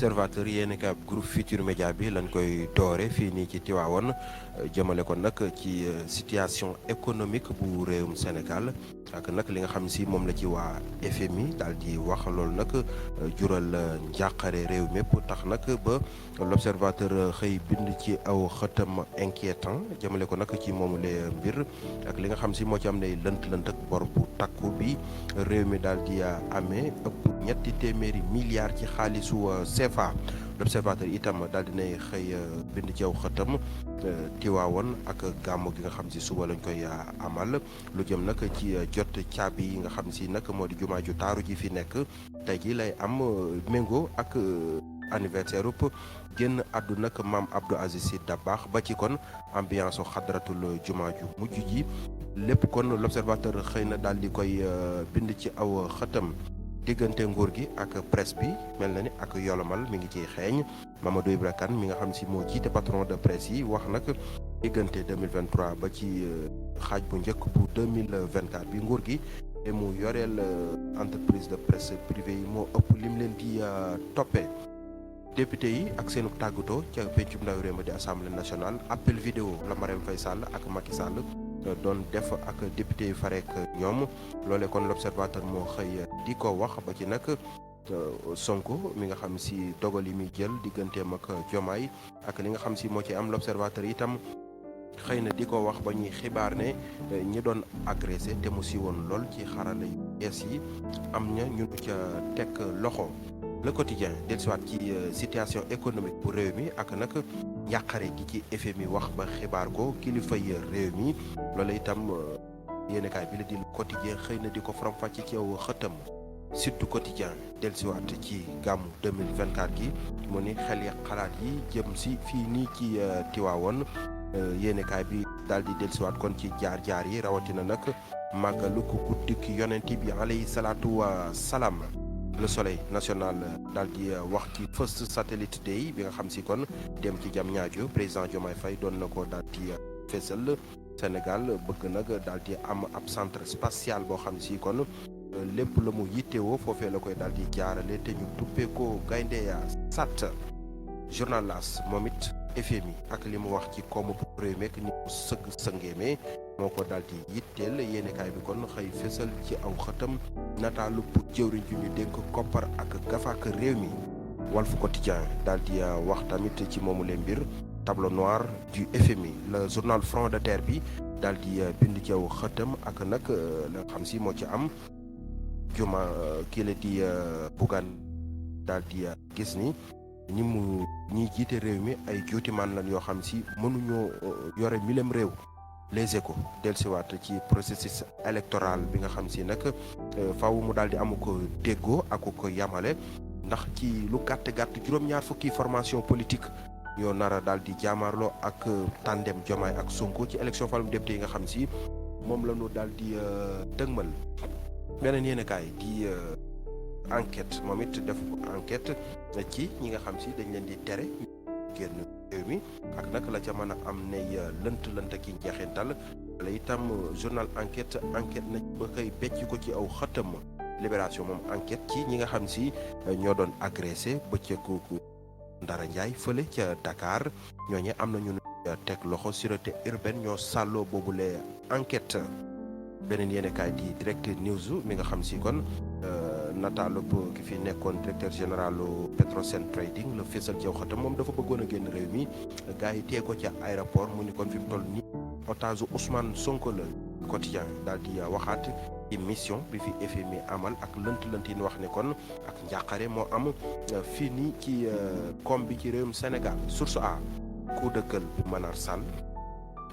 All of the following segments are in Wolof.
l'observateur yéen a groupe Futur Média bi lañ koy doore fii nii ci Tivaouane jëmale ko nag ci situation économique bu réewum Sénégal ak nag li nga xam si moom la ci waa FMI daal di wax loolu nag jural njàqare réew mépp tax nag ba l'observateur xëy bind ci aw xëtam inquiétant jëmale ko nag ci moomule mbir ak li nga xam si moo ci am ne lënt-lënt ak bor bu takku bi réew mi daal di amee ëpp ñetti téeméeri milliards ci xaalisu CFA l'observateur itam daal dinay xëy bind ci aw xëtam Tiwaawoon ak gàmmu gi nga xam si suba lañ koy amal lu jëm nag ci jot caabi yi nga xam si nag moo di jumaa ju taaru ji fi nekk tey ji lay am méngoo ak anniversaire up génn àdduna ak maam Abdou Aziz Sy Dabakh ba ci kon ambiance xadratul jumaa ju mujj ji lépp kon l'observateur xëy na daal di koy bind ci aw xëtam diggante nguur gi ak presse bi mel na ni ak yolomal mi ngi ciy xeeñ Mamadou Ibra Kane mi nga xam si moo jiite patron de presse yi wax nag diggante 2023 ba ci xaaj bu njëkk bu 2024 bi nguur gi te mu yoreel entreprise de presse privée yi moo ëpp lim leen di toppee député yi ak seenu tàggatoo ca pencum ndaw réew mi di assemblée nationale appel vidéo la Marème Faye Sall ak Macky Sall doon def ak député yu farek ñoom loolee kon l'observateur moo xëy di ko wax ba ci nag Sonko mi nga xam si dogal yi muy jël digganteem ak Jomaay ak li nga xam si moo ci am l'observateur itam xëy na di ko wax ba ñuy xibaar ne ñi doon agressé te mu si woon lool ci xarala yu bees yi am na ñu ca teg loxo. Le quotidien dellusiwaat ci situation économique bu réew mi ak nag njàqare gi ci FMI wax ba xibaar ko kilifay réew mi loola itam yéenekaay bi la di Le quotidien xëy na di ko faram-fàcce ci yow xëtam surtout quotidien dellusiwaat ci gàmmu 2024 gi mu ni xel ya xalaat yi jëm si fii nii ci Tiwaawoon yéenekaay bi daal di dellusiwaat kon ci jaar-jaar yi rawatina nag màggalu ko guddik yonent bi alayhi salaatu wa salaam. Le soleil national daal di wax ci first satellite day bi nga xam si kon dem ci Diamniadio président Diomaye Faye doon na ko daal di fésal Sénégal bëgg nag daal di am ab centre spatial boo xam si kon lépp la mu yittewoo foofee la koy daal di jaarale te ñu tuppee ko Gayndeya Sat journal L'As moom it FMI ak li mu wax ci koomu réew meek ni mu sëngeemee moo ko daal di yitteel yéenekaay bi kon xëy fésal ci aw xëtam nataalu pour jëwriñ ju ñu dénk koppar ak gafaak réew mi Walf Quotidien daal di wax tamit ci moomu leen mbir tableau noir du FMI le journal Front de Terre bi daal di bind ci aw xëtam ak nag la xam si moo ci am juma kii la di Bougane daal di gis ni ñi jiite réew mi ay juutimaan lan yoo xam si mënuñoo yore milem réew Les Échos dellusiwaat ci processus électoral bi nga xam si nag faaw mu daal di amu ko déggoo ak ko yamale ndax ci lu gàtt juróom-ñaar fukki formation politique yoo nara daal di jaamaarloo ak tandem Diomaye ak Sonko ci élection falum député yi nga xam si moom la ñu daal di dëgmal beneen yéenekaay di enquête moom it def enquête ci ñi nga xam si dañ leen di tere génn réew mi ak nag la ca mën a am ne lënt ki njeexintal wala itam journal enquête na ba xëy becc ko ci aw xëtam libération moom enquête ci ñi nga xam si ñoo doon agressé bëccëgu Ndara Ndiaye fële ca Dakar ñooñe am na ñu teg loxo sûreté urbaine ñoo sàlloo boobule enquête beneen yéenekaay di direct news mi nga xam si kon nataalub ki fi nekkoon directeur général Petrosen Trading la fésal ci aw xatam moom dafa bëggoon a génn réew mi gars yi tee ko ca aéroport mu ni kon fi mu toll nii otage Ousmane Sonko la quotidien daal di waxaat ci mission bi fi FMI amal ak lënt yi ñu wax ne kon ak njàqare moo am fii nii ci koom bi ci réewum Sénégal source a coup de gueule bu Manar Sall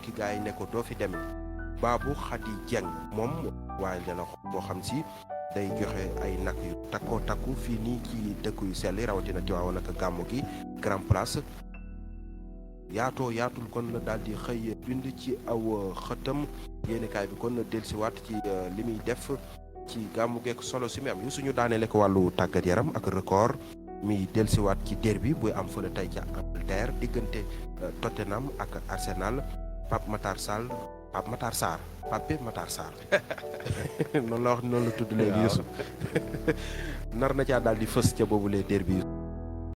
ki gars yi ne ko doo fi demee Babou Khady Dieng moom waaye dana boo xam si day joxe ay nag yu takku fii nii ci dëkk yu sell rawatina Tiwaawan ak gàmmu gi Grand Place yaatul kon la daal di xëy bind ci aw xëtam yéenekaay bi kon dellusiwaat ci li muy def ci gàmmu geek solo si mu am yu suñu daaneel ko wàllu tàggat yaram ak record mi dellusiwaat ci derby buy am fële tey ca Angleterre diggante Tottenham ak Arsenal Pape Matar Sarr noonu la wax noonu la tudd léegi Youssou nar na caa daal di fës ca boobu lee derby